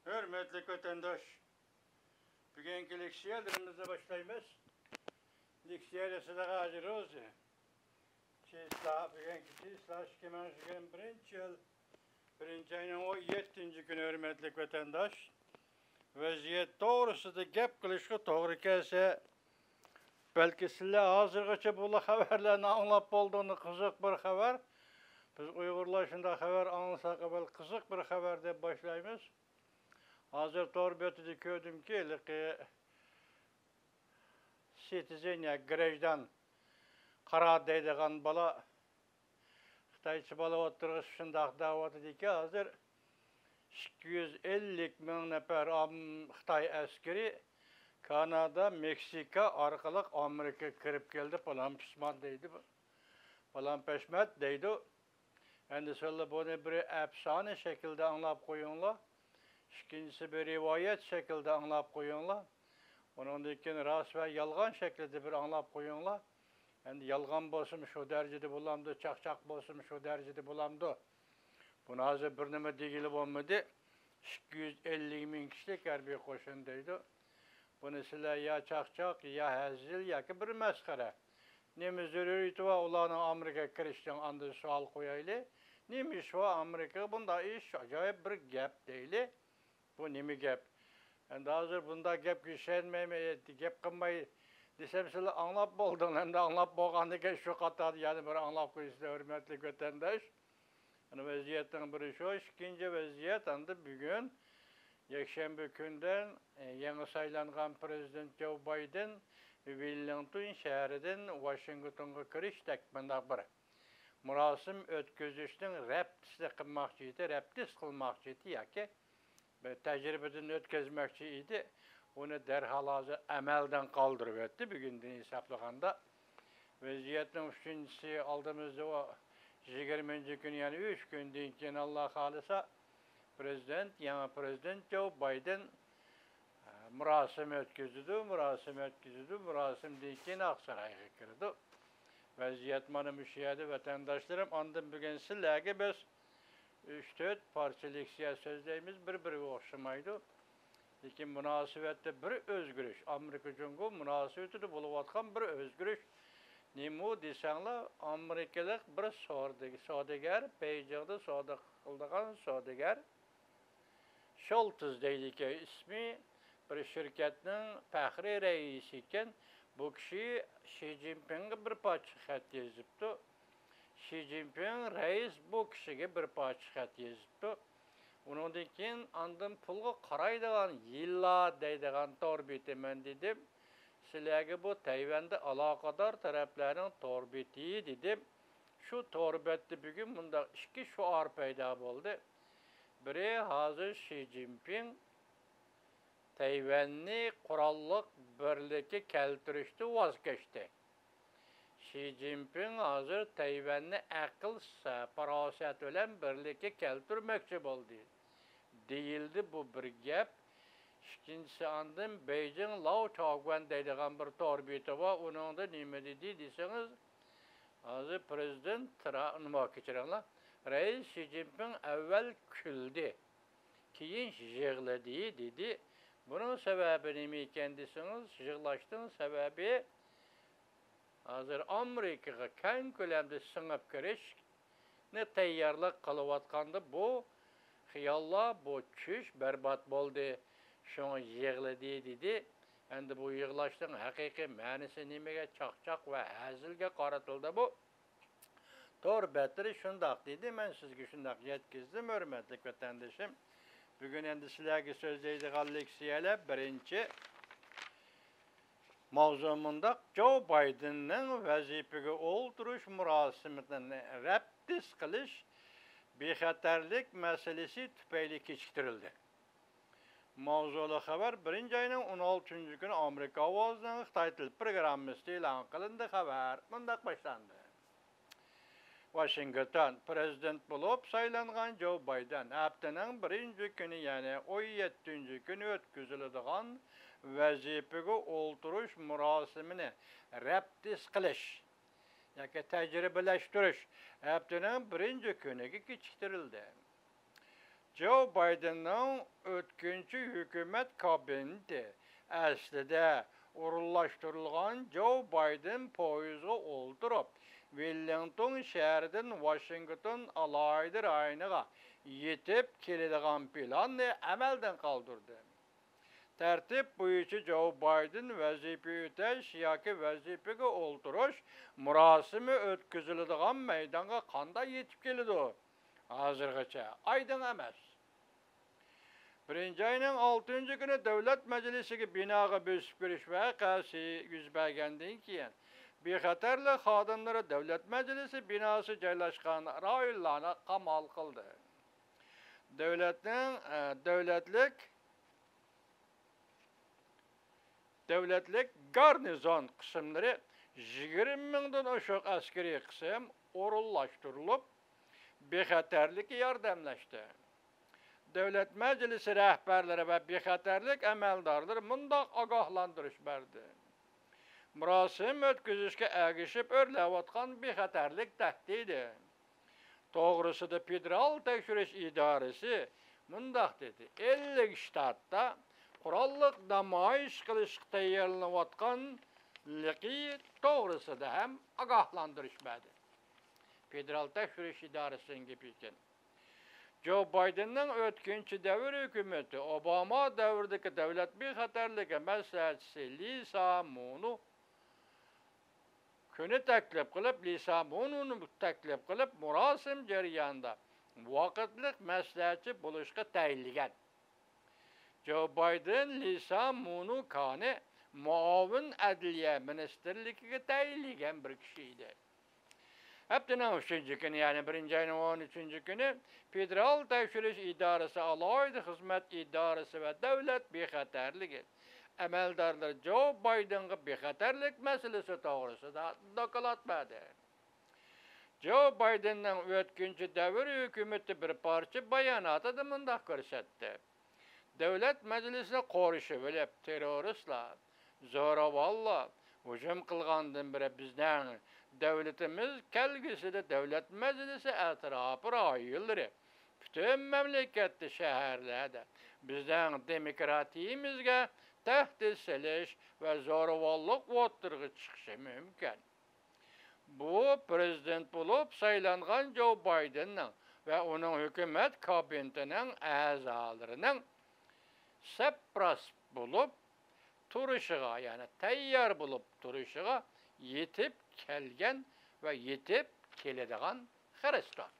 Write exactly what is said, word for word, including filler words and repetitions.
ھۆرمەتلىك ۋەتەنداش، بۈگۈنكى لېكسىيەلىرىمىزنى باشلايمىز. لېكسىيە سىلەرگە ھازىر روزى. چىسلا، بۈگۈنكى چىسلا ئىككى مىڭ يىگىرمە بىرىنچى يىل، بىرىنچى ئاينىڭ ئون يەتتىنچى كۈنى، ھۆرمەتلىك ۋەتەنداش. ۋەزىيەت توغرىسىدا گەپ قىلىشقا توغرا كەلسە، بەلكى سىلەر ھازىرغىچە بۇلا خەۋەرلەرنى ئاڭلاپ بولدۇڭلار، قىزىق بىر خەۋەر. بىز ئۇيغۇرلار شۇنداق خەۋەر ئاڭلىساق، ئەۋۋەل قىزىق بىر خەۋەر دەپ باشلايمىز. ھازىر تور بېتىدە كۆردۈمكى، ھېلىقى سىتىزېن يا گراژدان قارا دەيدىغان بالا، خىتايچە بالا ئوتتۇرىغا شۇنداق دەۋاتىدىكى، ھازىر ئىككى يۈز ئەللىك مىڭ نەپەر ئام-، خىتاي ئەسكىرى كانادا، مېكسىكا ئارقىلىق ئامېرىكىغا كىرىپ كەلدى، پالان پىسمان دەيدۇ، پالان پەشمەت دەيدۇ. ئەمدى سىلەر بۇنى بىر ئەپسانە شەكلىدە ئاڭلاپ قويۇڭلار. ئىككىنچىسى، بىر رىۋايەت شەكلىدە ئاڭلاپ قويۇڭلار. ئۇنىڭدىن كېيىن راست ۋە يالغان شەكلىدە بىر ئاڭلاپ قويۇڭلار. ئەمدى يالغان بولسىمۇ شۇ دەرىجىدە بولامدۇ، چاقچاق بولسىمۇ شۇ دەرىجىدە بولامدۇ؟ بۇنى ھازىر بىر نېمە دېگىلى بولمىدى. ئىككى يۈز ئەللىك مىڭ كىشىلىك ھەربىي قوشۇن دەيدۇ. بۇنى سىلەر يا چاقچاق، يا ھەزىل، ياكى بىر مەسخىرە. نېمە زۆرۈرىيىتى بار ئۇلارنىڭ ئامېرىكىغا كىرىشىنىڭ؟ ئاندىن سوئال قويايلى. نېمە ئىشى بار ئامېرىكىغا بۇنداق ئىش؟ ئاجايىپ بىر گەپ دەيلى. بۇ نېمە گەپ؟ ئەمدى ھازىر بۇنداق گەپكە ئىشەنمەيمەن، گەپ قىلماي دېسەم، سىلەر ئاڭلاپ بولدۇڭلار. ئەمدى ئاڭلاپ بولغاندىكىن شۇ قاتاردا يەنە بىر ئاڭلاپ قويۇشنى، ھۆرمەتلىك ۋەتەنداش. ئەنە ۋەزىيەتنىڭ بىرى شۇ. ئىككىنچى ۋەزىيەت، ئەمدى بۈگۈن يەكشەنبە كۈندىن، ئە، يېڭى سايلانغان پىرېزىدېنت جو بايدېن ۋىللىڭتون شەھىرىدىن ۋاشىنگتونغا كىرىشتەك مۇنداق بىر مۇراسىم ئۆتكۈزۈشنىڭ رەپتىسىنى قىلماقچى ئىدى، رەپتىس قىلماقچى ئىدى ياكى بىر تەجرىبىدىن ئۆتكۈزمەكچى ئىدى. ئۇنى دەرھال ھازىر ئەمەلدىن قالدۇرۇۋەتتى، بۈگۈندىن ھېسابلىغاندا. ۋەزىيەتنىڭ ئۈچىنچىسى، ئالدىمىزدا ئۇ يىگىرمىنچى كۈنى، يەنە ئۈچ كۈندىن كېيىن، ئاللا خالىسا، پىرېزىدېنت، يېڭى پىرېزىدېنت جو بايدېن، ئە، مۇراسىم ئۆتكۈزىدۇ، مۇراسىم ئۆتكۈزىدۇ، مۇراسىمدىن كېيىن ئاقسارايغا كىرىدۇ. ۋەزىيەت مانا مۇشۇ يەردە، ۋەتەنداشلىرىم. ئاندىن بۈگۈن سىلەرگە بىز ئۈچ تۆت پارچە لېكسىيە سۆزلەيمىز، بىر-بىرىگە ئوخشىمايدۇ. لېكىن مۇناسىۋەتتە بىر ئۆزگىرىش، ئامېرىكا جۇڭگو مۇناسىۋىتىدە بولۇۋاتقان بىر ئۆزگىرىش نېمە دېسەڭلار، ئامېرىكىلىق بىر سودىگەر، سودىگەر، بېيجىڭدا سودا قىلىدىغان سودىگەر، شولتىز دەيدىكەن ئىسمى، بىر شىركەتنىڭ پەخرىي رەئىسى ئىكەن. بۇ كىشى شى جىنپىڭغا بىر پارچە خەت يېزىپتۇ. شى جىنپىڭ رەئىس بۇ كىشىگە بىر پارچە خەت يېزىپتۇ. ئۇنىڭدىن كېيىن ئاندىن پۇلغا قارايدىغان يىللا دەيدىغان تور بېتى مەن دېدىم. سىلەرگە بۇ تەيۋەندە ئالاقىدار تەرەپلەرنىڭ تور بېتى دېدىم. شۇ تور بەتتە بۈگۈن مۇنداق ئىككى شوئار پەيدا بولدى. بىرى، ھازىر شى جىنپىڭ تەيۋەننى قوراللىق بىرلىككە كەلتۈرۈشتىن ۋاز كەچتى. شى جىنپىڭ ھازىر تەيۋەننى ئەقىل، سە-، پاراسەت بىلەن بىرلىككە كەلتۈرمەكچى بولدى، دېيىلدى. بۇ بىر گەپ. ئىككىنچىسى، ئاندىن بېيجىڭ لاۋ چاۋگۈەن دەيدىغان بىر تور بېتى بار. ئۇنىڭدا نېمە دېدى دېسىڭىز، ھازىر پىرېزىدېنت ترا-، نېمە، كەچۈرۈڭلار، رەئىس شى جىنپىڭ ئەۋۋەل كۈلدى، كېيىن يىغلىدى، دېدى. بۇنىڭ سەۋەبى نېمە ئىكەن دېسىڭىز، يىغلاشنىڭ سەۋەبى، ھازىر ئامېرىكىغا كەڭ كۆلەمدە سىڭىپ كىرىشنى تەييارلىق قىلىۋاتقاندا، بۇ خىياللار، بۇ چۈش بەربات بولدى. شۇڭا يىغلىدى، دېدى. ئەمدى بۇ يىغلاشنىڭ ھەقىقىي مەنىسى نېمىگە؟ چاقچاق ۋە ھەزىلگە قارىتىلدى بۇ. تور بەتلىرى شۇنداق دېدى، مەن سىزگە شۇنداق يەتكۈزدۈم، ھۆرمەتلىك ۋەتەندىشىم. بۈگۈن ئەمدى سىلەرگە سۆزلەيدىغان لېكسىيەلەر، بىرىنچى، ماۋزۇ مۇنداق: جو بايدېننىڭ ۋەزىپىگە ئولتۇرۇش مۇراسىمىنى رەپتىس قىلىش بىخەتەرلىك مەسىلىسى تۈپەيلى كېچىكتۈرۈلدى. ماۋزۇلۇق خەۋەر بىرىنچى ئاينىڭ ئون ئالتىنچى كۈنى ئامېرىكا ئاۋازىنىڭ خىتاي تىل پروگراممىسىدا ئېلان قىلىندى. خەۋەر مۇنداق باشلاندى. ۋاشىنگتون، پىرېزىدېنت بولۇپ سايلانغان جو بايدېن ھەپتىنىڭ بىرىنچى كۈنى، يەنى ئون يەتتىنچى كۈنى ئۆتكۈزۈلىدىغان ۋەزىپىگە ئولتۇرۇش مۇراسىمىنى رەپتىس قىلىش ياكى تەجرىبىلەشتۈرۈش ھەپتىنىڭ بىرىنچى كۈنىگە كېچىكتۈرۈلدى. جو بايدېننىڭ ئۆتكۈنچى ھۆكۈمەت كابىنېتى. ئەسلىدە، ئورۇنلاشتۇرۇلغان جو بايدېن پويىزغا ئولتۇرۇپ، ۋىللىڭتون شەھىرىدىن ۋاشىنگتون ئالاھىدە رايونىغا يېتىپ كېلىدىغان پىلاننى ئەمەلدىن قالدۇردى. تەرتىپ بويىچە جو بايدېن ۋەزىپە ئۆتەش ياكى ۋەزىپىگە ئولتۇرۇش مۇراسىمى ئۆتكۈزۈلىدىغان مەيدانغا قانداق يېتىپ كېلىدۇ؟ ھازىرغىچە ئايدىڭ ئەمەس. بىرىنچى ئاينىڭ ئالتىنچى كۈنى دۆلەت مەجلىسىگە بىناغا بۆسۈپ كىرىش ۋەقەسى يۈز بەرگەندىن كېيىن، بىخەتەرلىك خادىملىرى دۆلەت مەجلىسى بىناسى جايلاشقان رايونلارنى قامال قىلدى. دۆلەتنىڭ، ئە، دۆلەتلىك دۆلەتلىك گارنىزون قىسىملىرى يىگىرمە مىڭدىن ئوشۇق ئەسكىرىي قىسىم ئورۇنلاشتۇرۇلۇپ، بىخەتەرلىككە ياردەملەشتى. دۆلەت مەجلىسى رەھبەرلىرى ۋە بىخەتەرلىك ئەمەلدارلىرى مۇنداق ئاگاھلاندۇرۇش بەردى: مۇراسىم ئۆتكۈزۈشكە ئەگىشىپ ئۆرلەۋاتقان بىخەتەرلىك تەھدىتى توغرىسىدا فېدېرال تەكشۈرۈش ئىدارىسى مۇنداق دېدى: ئەللىك شتاتتا قوراللىق نامايىش قىلىشقا تەييارلىنىۋاتقانلىقى توغرىسىدا ھەم ئاگاھلاندۇرۇش بەردى. فېدېرال تەكشۈرۈش ئىدارىسىنىڭ گېپى ئىكەن. جو بايدېننىڭ ئۆتكۈنچى دەۋر ھۆكۈمىتى ئوباما دەۋرىدىكى دۆلەت بىخەتەرلىكى مەسلىھەتچىسى لىسا مۇنۇ كۈنى تەكلىپ قىلىپ، لىسا مۇنۇنى تەكلىپ قىلىپ، مۇراسىم جەريانىدا ۋاقىتلىق مەسلىھەتچى بولۇشقا تەيىنلىگەن. جو بايدېن لىسا مۇنۇ كانى مۇئاۋىن ئەدلىيە مىنىستىرلىكىگە تەيىنلىگەن بىر كىشى ئىدى. ھەپتىنىڭ ئۈچىنچى كۈنى، يەنى بىرىنچى ئاينىڭ ئون ئۈچىنچى كۈنى فېدېرال تەكشۈرۈش ئىدارىسى، ئالاھىدە خىزمەت ئىدارىسى ۋە دۆلەت بىخەتەرلىكى ئەمەلدارلىرى جو بايدېنغا بىخەتەرلىك مەسىلىسى توغرىسىدا دوكلات بەردى. جو بايدېننىڭ ئۆتكۈنچى دەۋر ھۆكۈمىتى بىر پارچە باياناتىدا مۇنداق كۆرسەتتى: دۆلەت مەجلىسىنى قورشىۋېلىپ، تېررورىستلار، زوراۋانلار ھۇجۇم قىلغاندىن بېرى بىزنىڭ دۆلىتىمىز كەلگۈسىدە دۆلەت مەجلىسى ئەتراپى رايونلىرى، پۈتۈن مەملىكەتتە، شەھەرلەردە بىزنىڭ دېموكراتىيىمىزگە تەھدىت سېلىش ۋە زوراۋانلىق ئوتتۇرىغا چىقىشى مۇمكىن. بۇ پىرېزىدېنت بولۇپ سايلانغان جو بايدېننىڭ ۋە ئۇنىڭ ھۆكۈمەت كابىنېتىنىڭ ئەزالىرىنىڭ سەپراست بولۇپ تۇرۇشىغا، يەنى تەييار بولۇپ تۇرۇشىغا يېتىپ كەلگەن ۋە يېتىپ كېلىدىغان خىرىستون.